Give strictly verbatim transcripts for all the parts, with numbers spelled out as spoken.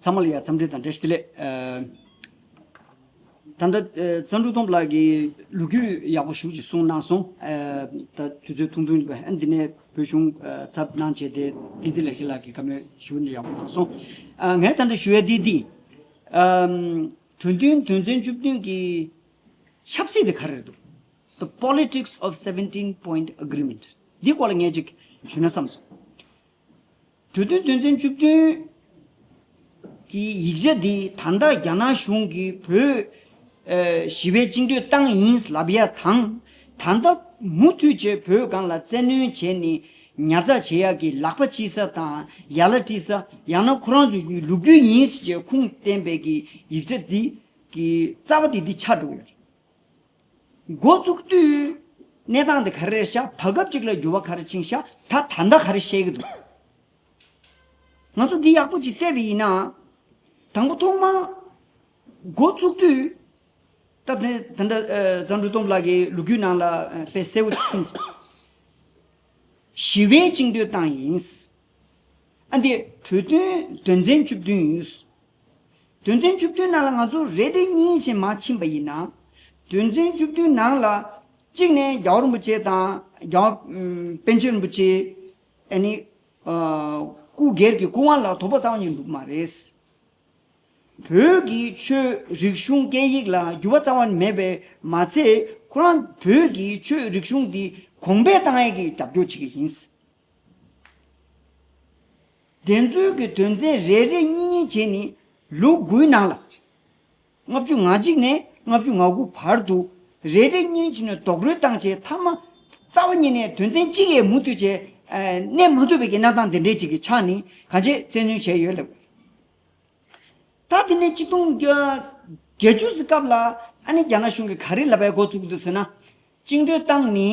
ཚང་མ་ལ་ཡ་འཚམས་འདྲི་དང་བཀྲ་ཤིས་བདེ་ལེགས། ཨ། ད་ལྟ་ཨ་བརྩོན་འགྲུས་སྟོབས་ལགས་ཀྱིས་ལོ་རྒྱུས་ཡག་པོ་ཞེ་ཅིག་གསུངས་གནང་སོང་། ཨ། ད་དུས་ཚོད་ཐུང་ཐུང་ཡིན་པས། ཨ། འདི་ནས་བོད་གཞུང་ཨ་ཚབ་གནང་བྱས་ཏེ་བསྟན་འཛིན་ལེགས་བཤད་ལགས་ཀྱིས་བཀའ་མོལ་ཞུ་ནས་ཡག་པོ་གནང་སོང་། ཨ། ངས་ད་ལྟ་ཞུ་ཡ་འདི་འདི། ཨམ། གྲོས་མཐུན་དོན་ཚན་བཅུ་བདུན་གྱི་ཆབ་སྲིད་དེ་ག་རེ་རེད་འདུག The politics of seventeen point agreement. འདི་སྐོར་ལ་ངས་ཅིག་ཞུ་ན་བསམ་སོང་། གྲོས་མཐུན་དོན་ཚན་བཅུ་བདུན་གྱི་ཡིག་ཆ་འདི་ད་ལྟ་རྒྱ་ནག་གཞུང་གིས་བོད་ཨ་ཞི་བའི་བཅིངས་འགྲོལ་བཏང་ཡིན་ལབ་ཡ་དང་། ད་ལྟ་མུ་མཐུད་བྱས་བོད་སྒང་ལ་བཙན་གནོན་བྱས་ནས་ཉར་ཚགས་བྱེད་ཡག་གི་ལག་པ་ཕྱིས་ས་དང་ཡ་ལ་བྲིས་ས། ཡང་ན་ཁོ་རང་ཚོ་གི་ལོ་རྒྱུས་ཡིན་ཞེས་ཁུངས་བསྟན་པའི་གི་ཡིག་ཆ་འདི་གི་རྩ་བ་འདི་འདི་ཆགས་འགྲོ་གི་ཡོད་རེད། འགོ་བཙུགས་དུས་གནས་སྟངས་དེ་ག་རེ་རེད་ཤག་བར་སྐབས་གཅིག་ལ་འགྱུར་བ་ག་རེ་ཕྱིན་ཤག་ད་ད་ལྟ་ག་རེ་བཤད་ཀྱི་འདུག་ང་ཚོ་འདི་ཡག་པོ་ཅིག་བལྟས་པ་ཡིན་ན། དང་པོ་ཐོག་མར་འགོ་བཙུགས་དུས། ད་དེ་ད་ལྟ་ཨ་བརྩོན་འགྲུས་སྟོབས་ལགས་ཀྱིས་ལོ་རྒྱུས་ནང་ལ་ཨ་དཔེ་གསལ་བོ་གསུངས་སོང་། ཞི་བའི་བཅིངས་འགྲོལ་བཏང་ཡིན། ཨ་འདི་གྲོས་མཐུན་དོན་ཚན་བཅུ་བདུན་ཡིན། དོན་ཚན་བཅུ་བདུན་ནང་ལ་ང་ཚོ་རེ་རེ་གཉིས་ཞེས་མར་ཕྱིན་པ་ཡིན་ན། དོན་ཚན་བཅུ་བདུན་ནང་ལ་གཅིག་ནས་རྒྱལ་བ་རིན་པོ་ཆེ་དང་རྒྱལ་བ་ཨམ་པཎ་ཆེན་རིན་པོ་ཆེ། ཨ་ནི་ཨ་སྐུ་སྒེར་གྱི་སྐུ་དབང་ལ་དོགས་པ་རྩ་བ་ཉིད་འདུག་མ་རེད། བོད་ཀྱི་ཆོས་རིག་གཞུང་སྐད་ཡིག་ལ་འགྱུར་བ་རྩ་བ་ནས་མེད་པས་མ་ཚད། ཁོ་རང་བོད་ཀྱི་ཆོས་རིག་གཞུང་འདི་གོང་འཕེལ་བཏང་ཡས་ཀྱི་རྒྱབ་སྐྱོར་བྱེད་ཀྱི་ཡིན། དེ་ཚོའི་གི་དོན་ཚན་རེ་རེ་གཉིས་གཉིས་བྱས་ནས་ལོ་དགུའི་ནང་ལ། ལྔ་བཅུ་ང་གཅིག་ནས་ལྔ་བཅུ་ང་དགུ་བར་དུ་རེ་རེ་གཉིས་བྱས་ནས་རྡོག་རོལ་བཏང་བྱས། མཐའ་མ་རྩ་བ་ཉིད་ནས་དོན་ཚན་གཅིག་ཡས་མུ་མཐུད་བྱས་ཨ་གནས་མ་ཐུབ་པའི་གི་གནས་སྟངས་དེ་འདྲས་ཅིག་གི་ཆ་ནས་གང་ཅི་བཙན་གནོན་བྱས་ཡོད་ལབ། ད་དེ་ནས་ཆིག་སྟོང་བརྒྱད་ཅུ་ཙམ་སྐབས་ལ་ཨ་ནི་རྒྱ་ནག་གཞུང་གིས་ག་རེ་ལབ་པའི་འགོ་བཙུགས་འདུག་ཟེར་ན། བཅིངས་འགྲོལ་བཏང་ནི་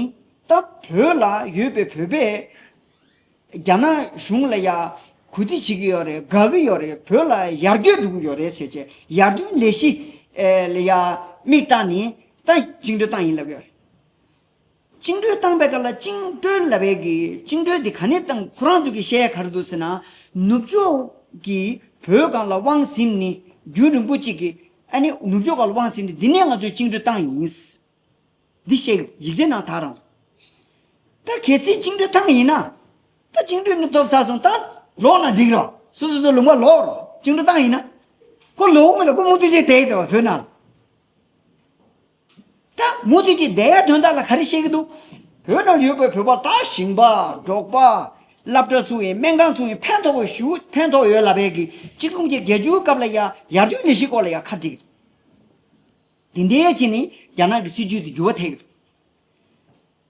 ད་བོད་ལ་ཡོད་པའི་བོད་པས་རྒྱ་ནག་གཞུང་ལ་ཡ་གུས་བརྩི་བྱེད་ཀྱི་ཡོད་རེད། དགའ་གི་ཡོད་རེད། བོད་ལ་ཡར་རྒྱས་འགྲོ་གི་ཡོད་རེད་ཟེར་བྱས་ཡར་ཐོན་ལས་གཞི་ཨེ་ལ་ཡ་མིག་བལྟས་ནས་ད་བཅིངས་འགྲོལ་བཏང་ཡིན་ལབ་ཡོད་རེད། བཅིངས་འགྲོལ་བཏང་པའི་སྐབས་ལ་བཅིངས་འགྲོལ་ལབ་པའི་གི་བཅིངས་འགྲོལ་འདི་ག་ནས་བཏང་། ཁོ་རང་ཚོ་གི་བཤད་ཡ་ག་རེ་འདུག་ཟེར་ན། ནུབ་ཕྱོགས་ཀྱིས་བོད་སྒང་ལ་དབང་ཟིན་ནི་རྒྱུན་རིང་པོ་གཅིག་གི་ཨ་ནི་ནུབ་ཕྱོགས་སྒང་ལ་དབང་ཟིན་ནི་འདི་ནས་ང་ཚོས་བཅིངས་འགྲོལ་བཏང་ཡིན། འདི་བཤད་གི་ཡིག་ཆའི་ནང་དག་རང་། ད་གལ་སྲིད་བཅིངས་འགྲོལ་བཏང་ཡིན་ན། ད་བཅིངས་འགྲོལ་ནི་ཐོབ་ཚར་སོང་། ད་ལོག་ན་འགྲིག་རོགས། སོ་སོ་སོ་ལུང་པ་ལོག་རོགས། བཅིངས་འགྲོལ་བཏང་ཡིན་ན། ཁོ་ལོག་མི་ད་ཁོ་མུ་མཐུད་བྱས་བསྡད་ཡོད་བོད་ནང་ལ། ད་མུ་མཐུད་ཀྱི་བསྡད་ཡ་དོན་དག་ལ་ག་རེ་བཤད་ཀྱི་འདུག་བོད་ནང་ཡོད་པའི་བོད་པ་ད་ཞིང་པ་འབྲོག་པ་སློབ་གྲྭ་ཚུགས་ཡིན། སྨན་ཁང་ཚུགས་ཡིན། ཕན་ཐོགས་པའི་ཞུ་ཕན་ཐོགས་ཡོད་ལབ་པའི་གི་གཅིག་སྟོང་བརྒྱད་བརྒྱད་ཅུ་སྐབས་ལ་ཡ་ཡར་ཐོན་ལས་གཞི་སྐོར་ལ་ཡ་ཁ་བྲིས་ཀྱི་འདུག་དེ་འདྲའི་བྱས་ནས་རྒྱ་ནག་གི་སྲིད་ཇུས་དེ་འགྱུར་བ་ཐེབས་ཀྱི་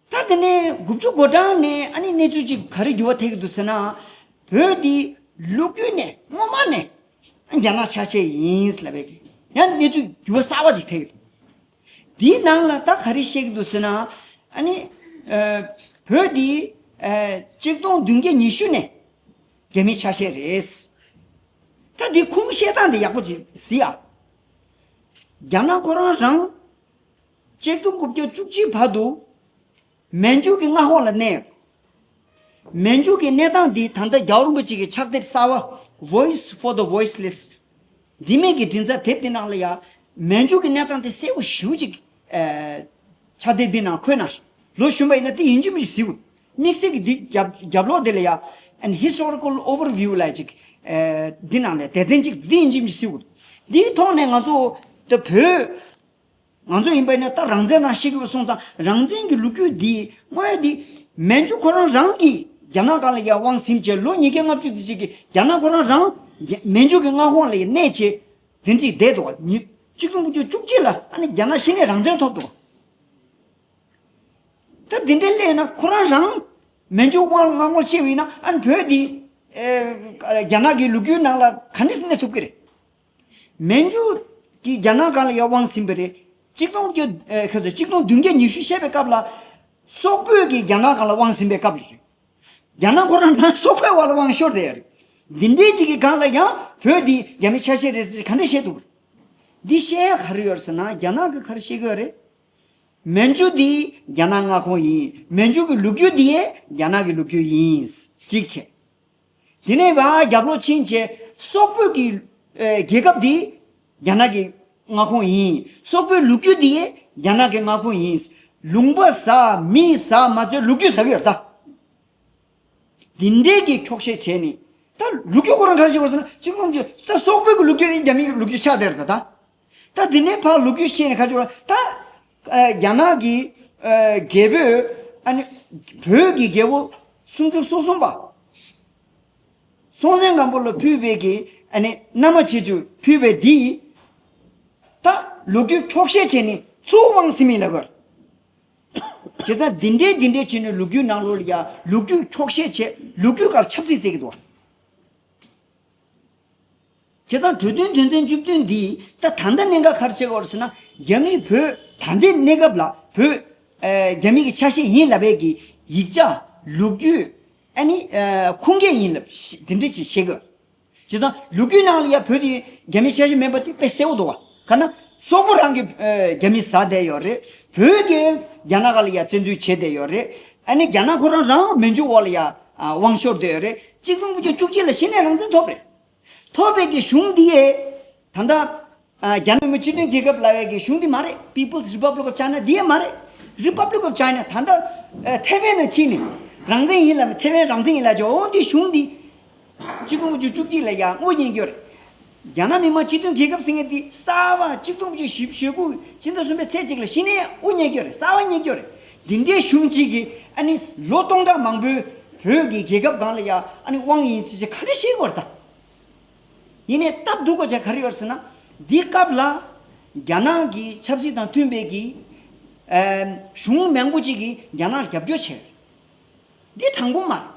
འདུག་ད་དེ་ནས་དགུ་བཅུ་གོ་གྲངས་ནས་ཨ་ནི་གནས་ཚུལ་ཅིག་ག་རེ་འགྱུར་བ་ཐེབས་ཀྱི་འདུག་ཟེར་ན། བོད་འདི་ལོ་རྒྱུས་ནས་སྔོན་མ་ནས་རྒྱ་ནག་ཆ་ཤས་ཡིན་ལབ་པའི་གི་ཡང་གནས་ཚུལ་འགྱུར་བ་གསར་བ་ཅིག་ཐེབས་ཀྱི་འདུག་དེའི་ནང་ལ་ད་ག་རེ་བཤད་ཀྱི་འདུག་ཟེར་ན། ཨ་ནི་ཨ་བོད་འདི་ཨ་གཅིག་སྟོང་བདུན་བརྒྱ་ཉི་ཤུ་ནས་རྒྱ་མི་ཆ་ཤས་རེད། ད་འདི་ཁུངས་བཤད་སྟངས་འདི་ཡག་པོ་ཅིག་གཟིགས་ཨ། རྒྱ་ནག་ཁོ་རང་རང་གཅིག་སྟོང་དགུ་བརྒྱ་བཅུ་གཅིག་བར་དུ་མན་ཇུ་གི་མངའ་འོག་ལ་གནས་ཡོད། མན་ཇུ་གི་གནས་སྟངས་འདི་ད་ལྟ་རྒྱལ་བ་རིན་པོ་ཆེ་གི་ཕྱག་དེབ་གསར་བ། Voice for the Voiceless། འབྲི་མེད་ཀྱི་མགྲིན་ཚབ་དེབ་དེ་ནང་ལ་ཡང་མན་ཇུ་གི་གནས་སྟངས་དེ་གསལ་པོ་ཞེ་པོ་ཅིག་ཨ་ཕྱག་དེབ་འདི་ནང་འཁོད་གནང་ཞིང་། ལོ་གཞོན་པ་ཡིན་ན་དེ་ཡིན་གཅིག་མིན་གཅིག་གཟིགས་དགོས། དམིགས་བསལ་གྱི་འདི་རྒྱབ་རྒྱབ་ལོགས་དེ་ལ་ཡང་An Historical Overview ལབ་ཅིག་ཨ་འདི་ནང་ལ་སྡེ་ཚན་གཅིག་འདི་ཡིན་གཅིག་མིན་གཅིག་གཟིགས་དགོས། འདིའི་ཐོག་ནས་ང་ཚོ་ད་བོད། ང་ཚོ་ཡིན་པ་ཡིན་ན་ད་རང་བཙན་རང་བཤད་ཀྱི་ཡོད་སོང་ཙང་། རང་བཙན་གྱི་ལོ་རྒྱུས་འདི་དངོས་འདི་མན་ཇུ་ཁོ་རང་རང་གིས་རྒྱ་ནག་སྒང་ལ་ཡར་དབང་ཟིན་བྱས་ལོ་ཉིས་བརྒྱ་ལྔ་བཅུ་དེ་ཅིག་གི་རྒྱ་ནག་ཁོ་རང་རང་རྒྱ་མན་ཇུ་གི་མངའ་ཁོངས་ལ་ཡར་གནས་བྱས་དེ་འདྲ་ཅིག་བསྡད་འདུག་ག་ཉིས་གཅིག་སྟོང་དགུ་བརྒྱ་བཅུ་གཅིག་ལ་ཨ་ནི་རྒྱ་ནག་གཞི་ནས་རང་བཙན་ཐོབ་འདུག་ག་ད་དེ་འདྲ་སླེབས་ན་ཁོ་རང་རང་མན་ཇུ་དབང་མངའ་ཁོངས་ཕྱེ་བ་ཡིན་ན་ཨ་ནི་བོད་འདི་ཨེ་རྒྱ་ནག་གི་ལོ་རྒྱུས་ནང་ལ་ག་འདྲ་སེ་གནས་ཐུབ་ཀྱི་རེད། མན་ཇུ་གིས་རྒྱ་ནག་སྒང་ལ་ཡར་དབང་ཟིན་པ་རེད། གཅིག་སྟོང་བརྒྱ་ཨེ་ཁ་ཚོད་གཅིག་སྟོང་བདུན་བརྒྱ་ཉི་ཤུ་བཤད་པའི་སྐབས་ལ་སོག་པོས་ཀྱིས་རྒྱ་ནག་སྒང་ལ་དབང་ཟིན་པའི་སྐབས་ལ་རེད། རྒྱ་ནག་ཁོ་རང་ནང་སོག་པོའི་འོག་ལ་དབང་ཤོར་བསྡད་ཡོད་རེད། འདི་འདྲའི་ཅིག་གི་སྒང་ལ་ཡང་བོད་འདི་རྒྱ་མི་ཆ་ཤས་རེད་ཟེར་ག་འདྲ་བཤད་ཐུབ་རེད། འདི་བཤད་ཡ་ག་རེ་ཡོད་རེད་ཟེར་ན། རྒྱ་ནག་གིས་ག་རེ་བཤད་ཀྱི་ཡོད་རེད། མན་ཇུ་འདི་རྒྱ་ནག་མངའ་ཁོངས་ཡིན། མན་ཇུ་གི་ལོ་རྒྱུས་འདི་ཡང་རྒྱ་ནག་གི་ལོ་རྒྱུས་ཡིན། གཅིག་བྱས། དེ་ནས་ཕར་རྒྱབ་ལོགས་ཕྱིན་བྱས་སོག་པོ་གི་ ཨེ་རྒྱལ་ཁབ་འདི་རྒྱ་ནག་གི་མངའ་ཁོངས་ཡིན། སོག་པོའི་ལོ་རྒྱུས་འདི་རྒྱ་ནག་གི་མངའ་ཁོངས་ཡིན། ལུང་པ་ཟ་མི་ཟ་མ་ཚོད་ལོ་རྒྱུས་ཟ་གི་ཡོད་ད། འདི་འདྲའི་གི་འཁྱོག་བཤད་བྱས་ནས། ད་ལོ་རྒྱུས་ཁོ་རང་ག་རེ་བཤད་པ་ཟེར་ན་གཅིག་མཚུངས་ཀྱི་ད་སོག་པོའི་གི་ལོ་རྒྱུས་ནི་རྒྱ་མིའི་གི་ལོ་རྒྱུས་ཆགས་བསྡད་རེད་ད། ད་འདི་ནས་ཕར་ལོ་རྒྱུས་བཤད་ནས་ག་རེ་བྱས་པ་ད། ཨ་རྒྱ་ནག་གི་ཨ་རྒྱལ་པོས་ཨ་ནི་བོད་ཀྱི་རྒྱལ་པོ་སུམ་ཅུ་སོ་གསུམ་པ། སྲོང་བཙན་སྒམ་པོ་ལ་ཕུལ་བའི་གི་ཨ་ནི་མནའ་མ་བྱེད་རྒྱུ་ཕུལ་བའི་འདི། ད་ལོ་རྒྱུས་འཁྱོག་བཤད་བྱས་ནས་ཚུར་དབང་ཟིན་མིན་ལབ་དགོས། བྱས་ཙང་འདི་འདྲའི་འདི་འདྲའི་བྱས་ནས་ལོ་རྒྱུས་ནང་ལོགས་ལ་ཡ་ལོ་རྒྱུས་འཁྱོག་བཤད་བྱས། ལོ་རྒྱུས་སྒང་ཆབ་སྲིད་བརྩི་གི་འདུག། བྱས་ཙང་གྲོས་མཐུན་དོན་ཚན་བཅུ་བདུན་འདི་ད་ད་ལྟ་གནད་འགག་ག་རེ་ཆགས་ཀྱི་ཡོད་རེད་ཟེར་ན། རྒྱ་མིས་བོད་ད་ལྟའི་གནས་སྐབས་ལ་བོད་ཨ་རྒྱ་མི་གི་ཆ་ཤས་ཡིན་ལབ་པའི་གི་ཡིག་ཆ་ལོ་རྒྱུས་ཨ་ནི་ཨ་ཁུངས་སྐྱེལ་ཡིན་ལབ་ཤ་དེ་འདྲ་ཞིག་བཤད་ཀྱི་ཡོད། བྱས་ཙང་ལོ་རྒྱུས་ནང་ལ་ཡ་བོད་དེ་རྒྱ་མི་ཆ་ཤས་མིན་པ་དེ་དཔེ་གསལ་པོ་འདུག་བ། ག་ན་སོག་པོ་རང་གིས་ཨ་རྒྱ་མི་ཟ་བསྡད་ཡོད་རེད། བོད་ཀྱིས་རྒྱ་ནག་ལ་ཡ་བཙན་འཛུལ་བྱས་བསྡད་ཡོད་རེད། ཨ་ནི་རྒྱ་ནག་ཁོ་རང་རང་མན་ཇུ་འོག་ལ་ཡ་ཨ་དབང་ཤོར་བསྡད་ཡོད་རེད། གཅིག་སྟོང་དགུ་བརྒྱ་བཅུ་གཅིག་ལ་གཞི་ནས་རང་བཙན་ཐོབ་རེད། ཐོབ་པའི་གི་གཞུང་འདི་ཡས་ད་ལྟ་ཨ་རྒྱ་ནག་མི་དམངས་སྤྱི་མཐུན་རྒྱལ་ཁབ་ལབ་པའི་གི་གཞུང་འདི་མ་རེད། People's Republic of China འདི་ཡས་མ་རེད། Republic of China ད་ལྟ་ཨ་ཐེ་ཝན་ནང་ཕྱིན་ནས་རང་བཙན་ཡིན་ལབ་ནས། ཐེ་ཝན་རང་བཙན་ཡིན་ལབ་ཀྱི་འོ་འདི་གཞུང་འདི་གཅིག་སྟོང་དགུ་བརྒྱ་བཅུ་གཅིག་ལ་ཡ་དངུལ་ཉན་རྒྱུ་རེད། རྒྱ་ནག་མི་དམངས་སྤྱི་མཐུན་རྒྱལ་ཁབ་ཟེར་མཁན་འདི་གསར་པ་གཅིག་སྟོང་དགུ་བརྒྱ་བཞི་བཅུ་ཞེ་དགུ་ཕྱི་ཟླ་གསུམ་པའི་ཚེས་གཅིག་ལ་གཞི་ནས་དབུ་བརྙེས་རྒྱུ་རེད། གསར་པ་བརྙེས་རྒྱུ་རེད། འདི་འདྲའི་གཞུང་གཅིག་གིས་ཨ་ནི་ལོ་སྟོང་ཕྲག་མང་པོའི་བོད་ཀྱི་རྒྱལ་ཁབ་སྒང་ལ་ཡ་ཨ་ནི་དབང་ཡིན་ཟེར་ཅིག་ག་འདྲ་བཤད་ཀྱི་ཡོད་རེད་ད། ཡིན་ནའི་སྟབས་སྡུག་པ་ཅིག་ག་རེ་ཡོད་ཟེར་ན། འདི་སྐབས་ལ་རྒྱ་ནག་གི་ཆབ་སྲིད་དང་མཐུན་པའི་གི་ཨ་གཞུང་མང་པོ་ཅིག་གིས་རྒྱ་ནག་ལ་རྒྱབ་སྐྱོར་བྱས། འདི་དྲང་པོ་མ་རེད།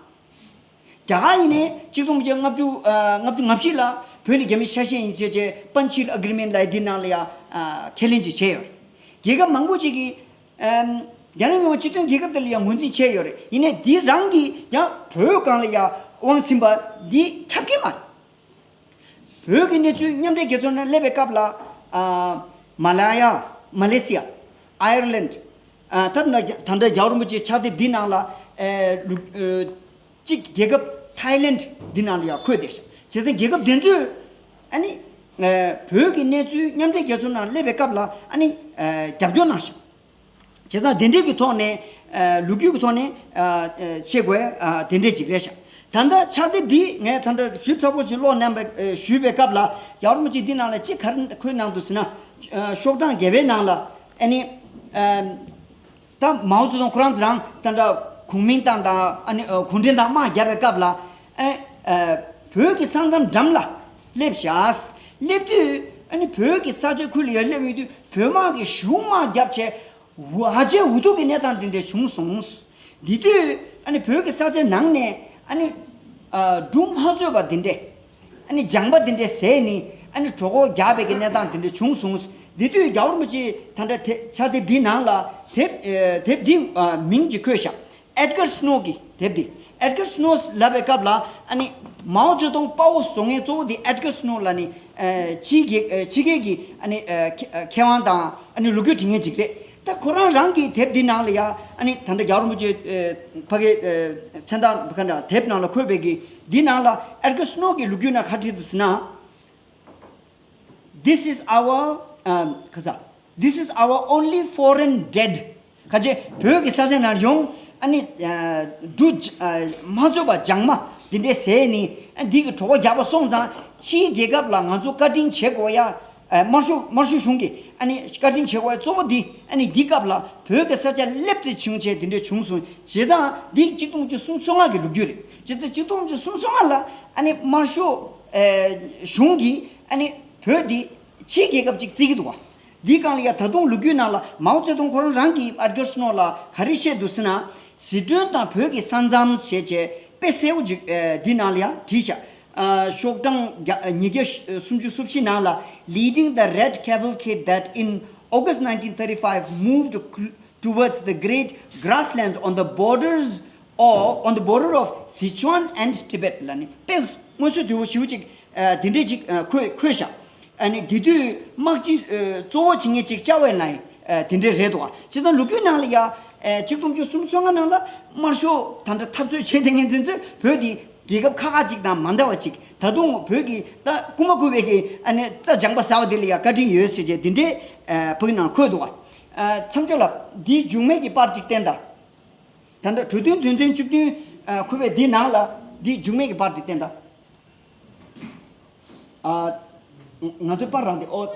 རྒྱ་གར་ཡིན་ནའི་གཅིག་སྟོང་དགུ་བརྒྱ་ལྔ་བཅུ་ཨ་ལྔ་བཅུ་ང་བཞི་ལ་བོད་ནི་རྒྱ་མིའི་ཆ་ཤས་ཡིན་ཟེར་བྱས་པན་ཆིལ་ཨེ་གྷི་རི་མེན་ཊི་ལབ་ཡ་འདི་ནང་ལ་ཡ་ཨ་ཁས་ལེན་ཅིག་བྱས་ཡོད་རེད། རྒྱལ་ཁབ་མང་པོ་ཅིག་གིས་ཨམ་རྒྱ་ནག་མི་དམངས་སྤྱི་མཐུན་རྒྱལ་ཁབ་དེ་ལ་ཡང་ངོས་འཛིན་བྱས་ཡོད་རེད། ཡིན་ནའི་འདི་རང་གིས་ཡང་བོད་སྒང་ལ་ཡ་དབང་ཟིན་པ་འདི་ཁྱབ་ཀྱི་མ་རེད། བོད་ཀྱི་གནས་ཚུལ་མཉམ་འབྲེལ་རྒྱལ་ཚོགས་ནང་སླེབས་པའི་སྐབས་ལ་ཨ་མ་ལ་ཡ། མ་ལེ་སི་ཡ། ཨའི་ཡར་ལེན་ཌི། ཨ་ད་ད་ལྟ་རྒྱལ་བ་རིན་པོ་ཆེའི་ཕྱག་དེབ་འདི་ནང་ལ་ཨེ་ལུ་ཨེ་གཅིག་རྒྱལ་ཁབ་ཐའི་ལེན་ཌི་འདི་ནང་ལ་ཡང་འཁོད་བསྡད་ཤག་བྱས་ཙང་རྒྱལ་ཁབ་དེ་ཚོས་ཨ་ནི་ཨེ་བོད་ཀྱི་གནས་ཚུལ་མཉམ་འབྲེལ་རྒྱལ་ཚོགས་ནང་སླེབས་པའི་སྐབས་ལ་ཨ་ནི་ཨེ་རྒྱབ་སྐྱོར་གནང་ཤག་བྱས་ཙང་དེ་འདྲའི་གི་ཐོག་ནས་ཨེ་ལོ་རྒྱུས་ཀྱི་ཐོག་ནས་ཨེ་ཨེ་བཤད་དགོས་ཨ་དེ་འདྲས་ཅིག་རེད་ཤག་ད་ལྟ་ཕྱག་དེབ་འདི་ངས་ད་ལྟ་ཞིབ་ཚགས་པོ་ཅིག་ཀློག་གནང་བའི་ཨེ་ཞུས་པའི་སྐབས་ལ་རྒྱལ་བ་རིན་པོ་ཆེ་འདི་ནང་ལ་ཅིག་ག་རེ་འཁོད་གནང་འདུག་ཟེར་ན། ཨེ་ཤོག་གྲངས་བརྒྱད་པའི་ནང་ལ་ཨ་ནི་ཨེ་ད་མའོ་ཙེ་ཏུང་ཁོ་རང་ཚོ་རང་ད་ལྟ་གུང་མིང་བཏང་དང་ཨ་ནི་ཨ་གུང་ཁྲན་ཏང་དམག་བརྒྱབ་པའི་སྐབས་ལ་ཨེ་ཨེ་བོད་ཀྱི་ས་མཚམས་འགྲམ་ལ་སླེབས་ཤག་སླེབས་དུས་ཨ་ནི་བོད་ཀྱི་ས་ཆ་ཁུལ་ལ་ཡར་སླེབས་ཡོང་དུས་བོད་དམག་གིས་གཞུང་དམག་བརྒྱབ་བྱས་ཧ་ཅང་འུ་ཐུག་གི་གནས་སྟངས་དེ་འདྲ་བྱུང་སོང་། དེ་དུས་ཨ་ནི་བོད་ཀྱི་ས་ཆ་ནང་ནས་ཨ་ནི་ཨ་འབྲུ་མ་བཙོས་པ་དེ་འདྲས། ཨ་ནི་ལྗང་པ་འདི་འདྲས་བཟས་ནི་ཨ་ནི་གྲོད་ཁོག་རྒྱགས་པའི་གི་གནས་སྟངས་འདི་འདྲས་བྱུང་སོང་། འདི་དུས་རྒྱལ་བ་རིན་པོ་ཆེ་ད་ལྟ་དེ་ཕྱག་དེབ་འདིའི་ནང་ལ་དེབ་ཨེ་དེབ་འདི་ཨ་མིང་ཅིག་བཀོད་བཞག Edgar Snow གི་དེབ་འདི། Edgar Snow ལབ་པའི་སྐབས་ལ་ཨ་ནི་མའོ་ཙེ་ཏུང་དཔའ་བོ་བཟོ་མཁན་གཙོ་བོ་འདི་Edgar Snow ལ་ནི་ཨེ་ཕྱི་རྒྱལ་ཨེ་ཕྱི་རྒྱལ་གྱི་ཨ་ནི་ཨེ་མཁས་མཁས་དབང་དང་ཨ་ནི་ལོ་རྒྱུས་འབྲི་མཁན་ཅིག་རེད། ད་ཁོ་རང་རང་གི་དེབ་འདི་ནང་ལ་ཡ་ཨ་ནི་ད་ལྟ་རྒྱལ་བ་རིན་པོ་ཆེ་ཨེ་ཕ་གི་ཨེ་མཚན་རྟགས་ག་འདྲ་དེབ་ནང་ལ་འཁོད་པའི་གི་འདི་ནང་ལ་Edgar Snow གི་ལོ་རྒྱུས་ནང་ག་བྲིས་འདུག་ཟེར་ན། This is our ཨམ་ག་ས། This is our only foreign dead. ག་ཅེ་བོད་ཀྱི་ས་ཆ་ནང་ཡོང་ཨ་ནི་ཨ་འབྲུ་ཨ་མ་བཙོས་པ་ལྗང་མ་འདི་འདྲས་བཟས་ནི་ཨ་འདི་གི་གྲོད་ཁོག་རྒྱགས་པ་སོང་ཙང་ཕྱིའི་རྒྱལ་ཁབ་ལ་ང་ཚོ་བཀའ་དྲིན་བྱེད་དགོས་ཡ། ཨ་དམར་ཤོག་དམར་ཤོག་གཞུང་གིས་ཨ་ནི་བཀའ་དྲིན་བྱེད་དགོས་ཡ་གཙོ་བོ་འདི་ཨ་ནི་འདི་སྐབས་ལ་བོད་ཀྱི་ས་ཆ་སླེབས་ཏེ་བྱུང་བྱས་འདི་འདྲས་བྱུང་སོང་། བྱས་ཙང་འདི་གཅིག་སྟོང་དགུ་བརྒྱ་སུམ་ཅུ་སོ་ལྔ་གི་ལོ་རྒྱུས་རེད། བྱས་ཙང་གཅིག་སྟོང་དགུ་བརྒྱ་སུམ་ཅུ་སོ་ལྔ་ལ་ཨ་ནི་དམར་ཤོག་ཨ་གཞུང་གིས་ཨ་ནི་བོད་འདི་ཕྱིའི་རྒྱལ་ཁབ་ཅིག་བརྩི་གི་འདུག་བ། འདིའི་སྒང་ལ་ཡ་ད་དུང་ལོ་རྒྱུས་ནང་ལ་མའོ་ཙེ་ཏུང་ཁོ་རང་རང་གིས་ཨེ་ཌི་གར་སི་ནོ་ལ་ག་རེ་བཤད་འདུག་ཟེར་ན། ཟི་ཁྲོན་དང་བོད་ཀྱི་ས་མཚམས་ཞེས་བྱས་དཔེ་གསལ་པོ་ཅིག་ཨེ་འདི་ནང་ལ་ཡ་བྲིས་ཤག་ཨ་ཤོག་གྲངས་བརྒྱ་ཉིས་བརྒྱ་སུམ་ཅུ་སོ་བཞི་ནང་ལ། Leading the red cavalcade that in August nineteen thirty-five moved cl- towards the great grasslands on the borders or on the border of Sichuan and Tibet ལ་ནི་དཔེ་མངོན་གསལ་དོད་པོ་ཞེ་པོ་ཅིག་ཨ་དེ་འདྲས་ཅིག་ཨ་འཁོད་འཁོད་ཤག་ཨ་ནི་དེ་དུས་དམག་སྤྱི་ཨ་གཙོ་བོ་བྱེད་མཁན་ཅིག་ཅའོ་ཨེན་ལའེ་ཨ་དེ་འདྲས་རེད་འདུག་བ། བྱས་ཙང་ལོ་རྒྱུས་ནང་ལ་ཡ་ཨ་གཅིག་སྟོང་དགུ་བརྒྱ་སུམ་ཅུ་སོ་ལྔ་ནང་ལ་དམར་ཤོག་ད་ལྟ་འཐབ་རྩོད་བྱེད་བསྡད་མཁན་དེ་ཚོས་བོད་འདི་ རྒྱལ་ཁབ་ཁག་ཁག་ཅིག་དང་མ་འདྲ་བ་ཅིག་ད་དུང་བོད་ཀྱི་ད་རྐུ་མ་རྐུ་བའི་གི་ཨ་ནི་རྩྭ་སྦྱངས་པ་ཟ་བ་དེ་ལ་ཡང་བཀའ་དྲིན་ཡོད་ཟེར་བྱས་དེ་འདྲའི་ཨ་བོད་ནང་འཁོད་འདུག་བ། ཨ་མཚམས་སྦྱོར་ལ་འདིའི་མཇུག་མའི་གི་པར་ཅིག་བསྟན་དང་། ད་ལྟ་གྲོས་མཐུན་དོན་ཚན་བཅུ་བདུན་ཨ་འཁོད་པའི་འདི་ནང་ལ་འདིའི་མཇུག་མའི་གི་པར་དེ་བསྟན་དང་། ཨ། ང་ཚོའི་པར་རང་དེ་ཨོ།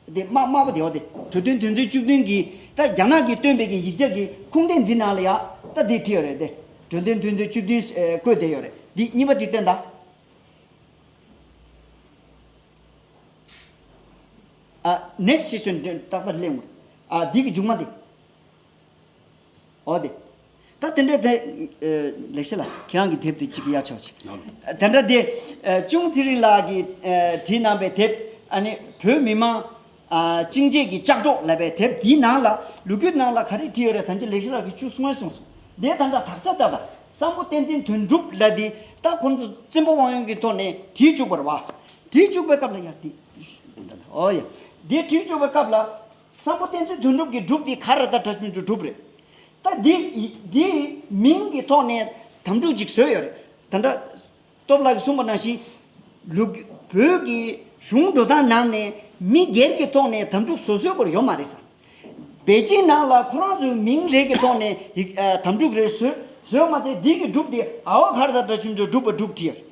དེ་དམར་དམར་པོ་དེ་ཨོ་དེ། གྲོས་མཐུན་དོན་ཚན་བཅུ་བདུན་གྱི་ད་རྒྱ་ནག་གིས་བཏོན་པའི་གི་ཡིག་ཆ་གི་ཁུངས་ལྡན་འདི་ནང་ལ་ཡ་ད་དེ་བྲིས་ཡོད་རེད་དེ། གྲོས་མཐུན་དོན་ཚན་བཅུ་བདུན་ཨེ་བཀོད་བསྡད་ཡོད་རེད། འདི་གཉིས་པ་དེ་བསྟན་དང་། ཨ། next session ཏག་ཏག་གླེང་ངོ་། ཨ། འདི་གི་མཇུག་མ་དེ། འོ་དེ། ད་དེ་འདྲ་དེ། ཨ། ལེགས་བཤད་ལགས་ཁྱེད་རང་གི་དེབ་དེ་གཅིག་གཡར་ཆོག་ཅིག་ཨ་ནི། དེ་འདྲ་དེ། ཨ། ཅུང་ཚེ་རིང་ལགས་ཀྱིས་ཨ་བྲིས་གནང་པའི་དེབ། ཨ་ནི་བོད་མི་མང་ཨ་གཅིག་འབྱེད་ཀྱི་ལྕགས་སྒྲོག་ལབ་པའི་དེབ་དེའི་ནང་ལ་ལོ་རྒྱུས་ནང་ལ་ག་རེ་བྲིས་ཡོད་རེད། ད་ཅི་ལེགས་བཤད་ལགས་ཀྱིས་ཅུང་གསུང་ཡ་གསུངས་སོང་། དེ་ད་འདྲ་དག་ཆ་ལྟ་དང་། སམ་བྷོ་བསྟན་འཛིན་དོན་གྲུབ་ལབ་དེ་ད་ཁོང་ཚོ་བཙན་པོ་དབང་ཡོད་ཀྱི་ཐོག་ནས་བྲིས་བཅུག་པ་རེད་བ། བྲིས་བཅུག་པའི་སྐབས་ལ་ཡར་དེ། འོ་ཡ། དེ་བྲིས་བཅུག་པའི་སྐབས་ལ། སམ་བྷོ་བསྟན་འཛིན་དོན་གྲུབ་ཀྱི་སྒྲུབ་དེ་ག་རེ་ད་གྲྭ་ཆུང་ཆུང་སྒྲུབ་རེད། ད་འདི་འདིའི་མིང་གི་ཐོག་ནས་དམ་ཕྲུག་ཅིག་བཟོས་ཡོད་རེད། ད་ལྟ་སྟོབས་ལགས་ཀྱིས་གསུངས་པ་ནང་བཞིན། ལུགས་བོད་ཀྱི་གཞུང་འགྲོ་སྟངས་ནང་ནས་མི་སྒེར་གྱི་ཐོག་ནས་དམ་ཕྲུག་བཟོ་སྲོལ་སྐོར་ཡོད་མ་རེད་ས། པེ་ཅིང་ནང་ལ་ཁོ་རང་ཚོའི་མིང་རེ་གི་ཐོག་ནས་ཡིག་ཨ་དམ་ཕྲུག་རེ་བཟོས་བཟོས་མ་ཚད་འདི་གི་སྒྲུབ་དེ་ཨ་བ་ག་རེ་ད་གྲྭ་ཆུང་ཆུང་སྒྲུབ་པ་སྒྲུབ་བྲིས་ཡོད་རེད།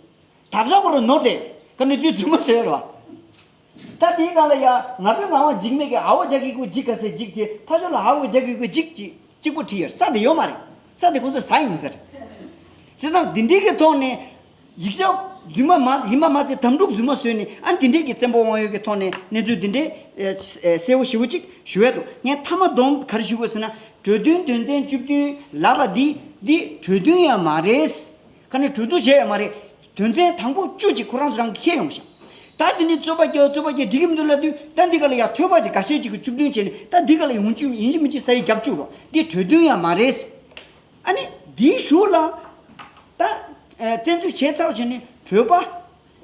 དག་ཆ་སྐོར་ནོར་ཏེ། ཀ་ནི་དུས་རྫུན་མ་བཟོས་རོ། ད་དེའི་སྒང་ལ་ཡ་ང་པོའི་ངག་དབང་འཇིགས་མེད་ཀྱི་ཨ་བོ་རྒྱ་གི་གུ་འཇིགས་ག་ཟེར་འཇིགས་དེ་ཕ་ཤོ་ལ་ཨ་བོ་རྒྱ་གི་གུ་འཇིགས་གཅིག་གཅིག་པོ་བྲིས་ཡོད་ས་དེ་ཡོད་མ་རེད། ས་དེ་ཁོང་ཚོ་ཟ་ཡིན་ཟེར། བྱས་ཙང་འདི་འདྲའི་གི་ཐོག་ནས་ཡིག་ཆ་རྫུན་མ་མ་ཡིན་པ་མ་ཚད་དམ་ཕྲུག་རྫུན་མ་བཟོས་ནས་ཨ་འདི་འདྲའི་གི་བཙན་པོ་དབང་ཡོད་ཀྱི་ཐོག་ནས་གནས་ཚུལ་འདི་འདྲའི་ཨེ་གསལ་བོ་ཞེ་པོ་ཅིག་ཞུ་ཡ་འདུག་ངས་མཐའ་མ་སྡོམ་ག་རེ་ཞུ་དགོས་ཟེར་ན་གྲོས་མཐུན་དོན་ཚན་བཅུ་བདུན་ལབ་པ་འདི་འདི་གྲོས་མཐུན་ཡང་མ་རེད། ཁ་ནས་གྲོས་བསྡུར་བྱས་ཡོད་མ་རེད། དོན་ཚན་དང་པོ་བཅུ་ཅིག་ཁོ་རང་ཚོ་རང་གིས་འཁྱེར་ཡོང་ཤག་ད་དེ་ནས་རྩོད་པ་རྒྱག་རྩོད་པ་རྒྱག་འགྲིག་གི་མི་འདུག་ལབ་དུས་ད་འདི་ག་ལ་ཡ་ཐོས་པ་ཅིག་འགའ་ཤས་ཅིག་གིས་བཅུ་བདུན་བྱས་ནས་ད་འདི་ག་ལ་ཡོང་རྒྱུ་ཡིན་གཅིག་མིན་གཅིག་ས་ཡི་རྒྱབ་བཅུག་རོགས་འདི་གྲོས་མཐུན་ཡང་མ་རེད། ཨ་ནི་འདིའི་གཞུག་ལ་ད་བཙན་འཛུལ་བྱས་ཚར་བྱས་ནས་བོད་པ་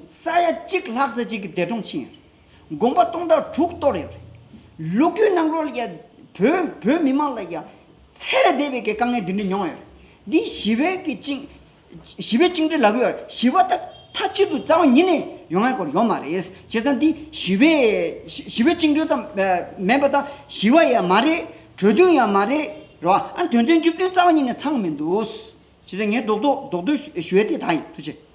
ས་ཡ་གཅིག་ལྷག་ཙམ་ཅིག་གི་འདས་གྲོངས་ཕྱིན་ཡོད་རེད། དགོན་པ་སྟོང་ཕྲག་དྲུག་གཏོར་ཡོད་རེད། ལོ་རྒྱུས་ནང་ལོགས་ལ་ཡ་བོད་བོད་མི་མང་ལ་ཡ་ཚད་ལས་འདས་པའི་གི་དཀའ་ངལ་འདི་འདྲ་མྱོང་ཡོད་རེད། འདི་ཞི་བའི་གི་བཅིངས་ཞི་བའི་བཅིངས་འགྲོལ་ལབ་གི་ཡོད་རེད། ཞི་བ་ད་མཐའ་གཅིག་ཏུ་རྩ་བ་ཉིད་ནས་ཡོང་ཡ་སྐོར་ཡོད་མ་རེད། བྱས་ཙང་འདི་ཞི་བའི་ཞི་ཞི་བའི་བཅིངས་འགྲོལ་དང་མེད་པ་དང་ཞི་བ་ཡང་མ་རེད། གྲོས་མཐུན་ཡང་མ་རེད་རེད་བ། ཨ་དོན་ཚན་བཅུ་བདུན་རྩ་བ་ཉིད་ནས་ཚང་མི་འདུག་བྱས་ཙང་ངས་རྡོག་རྡོག་རྡོག་རྡོག་ཞུ་ཞུ་ཡ་དེ་ད་ཡིན། ཐུགས་རྗེ་ཆེ།